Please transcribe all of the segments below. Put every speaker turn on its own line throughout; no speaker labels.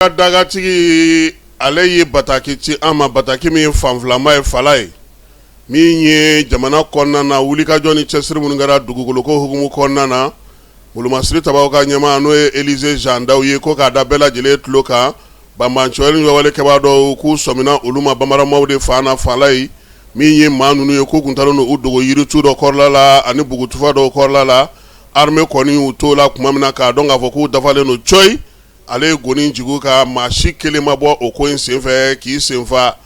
Dagatigi ale ye bataki ci an ma, bataki min ye fanfilama ye, fala ye min ye jamana kɔnɔna na wulikajɔ ni cɛsiri minnu kɛra dugukoloko hukumu kɔnɔna na. Wolomasiri tabaw ka ɲɛmaa, n'o ye Elize Jean Daw ye, ko k'a da bɛɛ lajɛlen tulo kan, banbaanci ni walekɛbaa dɔw k'u sɔmina olu ma banbaramaw de fan na. Fala ye min ye maa ninnu ye, k'u tun taalen don u dogo yiritu dɔ kɔrɔla la ani bugutufa dɔw kɔrɔla la. Armée kɔni y'u to la tuma min na k'a dɔn k'a fɔ k'u dafalen don cɔyi, ale ye goni jigin ka maa si kelen ma bɔ o ko in senfɛ k'i senfa.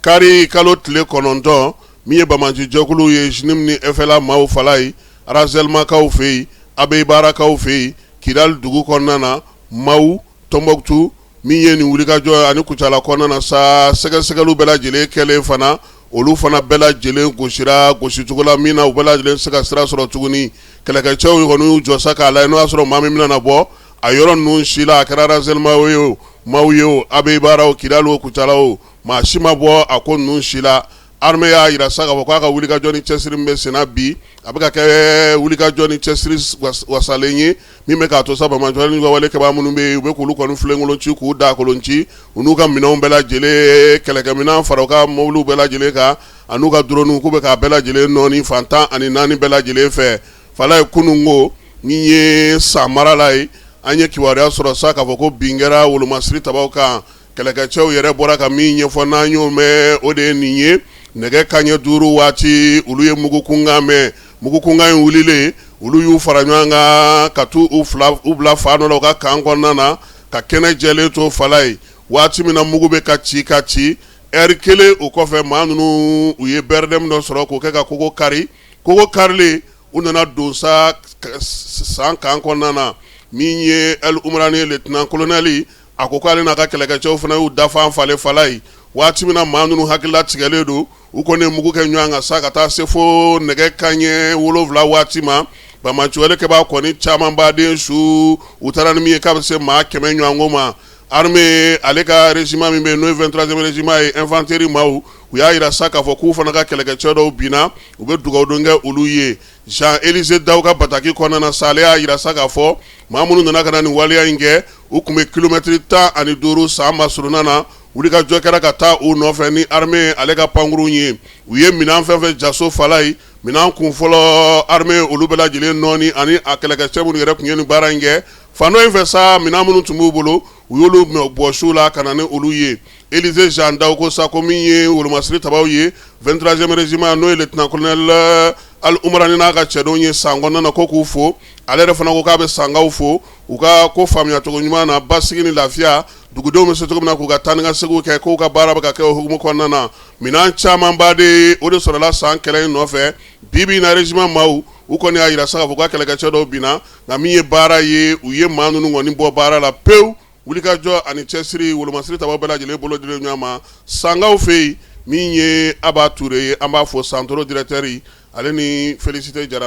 Kari kalo tile 9, min ye banbaanci jɛkulu ye JNIM ni FLA maaw fala ye Razelmakaw fɛ yen, Abeyibarakaw fɛ yen, Kidali dugu kɔnɔna na, Mawu, Tɔnbɔkutu, min ye nin wulikajɔ ani Kucala kɔnɔna na sa, sɛgɛsɛgɛliw bɛɛ lajɛlen kɛlen fana, olu fana bɛɛ lajɛlen gosira gosicogo la min na u bɛɛ lajɛlen se ka sira sɔrɔ tuguni. Kɛlɛkɛcɛw kɔni y'u jɔ sa k'a lajɛ n'o y'a sɔrɔ maa min bɛna na bɔ a yɔrɔ ninnu si la, a kɛra Razelma ye o, Mawu ye o, Abeyibara o, Kidali o, Kucala o, maa si ma bɔ a ko ninnu si la. Armée y'a jira sa k'a fɔ k'a ka wulikajɔ ni cɛsiri min bɛ senna bi, a bɛ ka kɛ wulikajɔ ni cɛsiri wasalen ye min bɛ k'a to sa banbaanci ni walekɛbaa minnu bɛ yen, u bɛ k'olu kɔni filenkolon ci, k'u dakolon ci, u n'u ka minɛnw bɛɛ lajɛlen, kɛlɛkɛminɛn fara u ka mobiliw bɛɛ lajɛlen kan an'u ka drone, k'u bɛ k'a bɛɛ lajɛlen nɔɔni fan 14 bɛɛ lajɛlen fɛ. Fala ye kunun ko min ye San mara la ye, an ye kibaruya sɔrɔ sa k'a fɔ ko bin kɛra wolomasiri tabaw kan. Kɛlɛkɛcɛw yɛrɛ bɔra ka min ɲɛfɔ n'an y'o mɛn, o de ye nin ye: nɛgɛ kanɲɛ 5 waati, olu ye mugu kunkan mɛn. Mugu kunkan in wulilen, olu y'u fara ɲɔgɔn kan ka taa u fila u bila fan dɔ la u ka camp kɔnɔna na, ka kɛnɛ jɛlen to. Fala ye waati min na mugu bɛ ka ci ka ci, ɛri kelen o kɔfɛ, maa ninnu u ye BRDM dɔ sɔrɔ k'o kɛ ka kogo kari. Kogo karilen, u nana don sa San camp kɔnɔna na. Min ye El Umrani lieutenant colonel, a ko k'ale n'a ka kɛlɛkɛcɛw fana y'u dafan falen. Fala ye waati min na maa ninnu hakilila tigɛlen don, u kɔni ye mugu kɛ ɲɔgɔn kan sa ka taa se fo nɛgɛ kanɲɛ 7 waati ma. Banbaanci walekɛbaa kɔni caman baden su, u taara ni min ye k'a bɛ se maa 100 ɲɔgɔnko ma. Armée ale ka régiment min bɛ yen, n'o ye 23e régiment ye, infanterie maaw, u y'a jira sa k'a fɔ k'u fana ka kɛlɛkɛcɛ dɔw binna, u bɛ dugawudon kɛ olu ye. Jean Elize Daw ka bataki kɔnɔna na sa, ale y'a jira sa k'a fɔ maa minnu nana ka na nin waleya in kɛ, u tun bɛ kilomɛtiri 15 San masurunna na. Wulikajɔ kɛra ka taa u nɔfɛ ni armée ale ka pankurun ye. U ye minɛn fɛn fɛn jaso fala ye, minɛn kun fɔlɔ, armée olu bɛɛ lajɛlen nɔɔni ani a kɛlɛkɛcɛ minnu yɛrɛ tun ye nin baara in kɛ. Fan dɔ in fɛ sa, minɛn minnu tun b'u bolo, u y'olu bɔsi u la ka na ni olu ye. Elize Jean Daw ko sa ko min ye wolomasiri tabaw ye, 23e régiment, n'o ye lieutenant colonel Al Umarani n'a ka cɛdenw ye San kɔnɔna na, ko k'u fo. Ale yɛrɛ fana ko k'a bɛ Sankaw fo u ka ko faamuyacogo ɲuman na, basigi ni lafiya, dugudenw bɛ se cogo min na k'u ka taa ni ka seginw kɛ, k'u ka baara bɛ ka kɛ o hukumu kɔnɔna na. Minɛn camanba de, o de sɔrɔla San kɛlɛ in nɔfɛ. Bi bi in na, régiment maaw, u kɔni y'a jira sa k'a fɔ k'u ka kɛlɛkɛcɛ dɔw binna, nka min ye baara ye, u ye maa ninnu kɔni bɔ baara la pewu. Wulikajɔ ani cɛsiri, wolomasiri tabaw bɛɛ lajɛlen bolo dilen ɲɔgɔn ma Sankaw fɛ yen. Min ye Aba Ture ye, an b'a fɔ, Santoro directeur, ale ni Félicité Jara.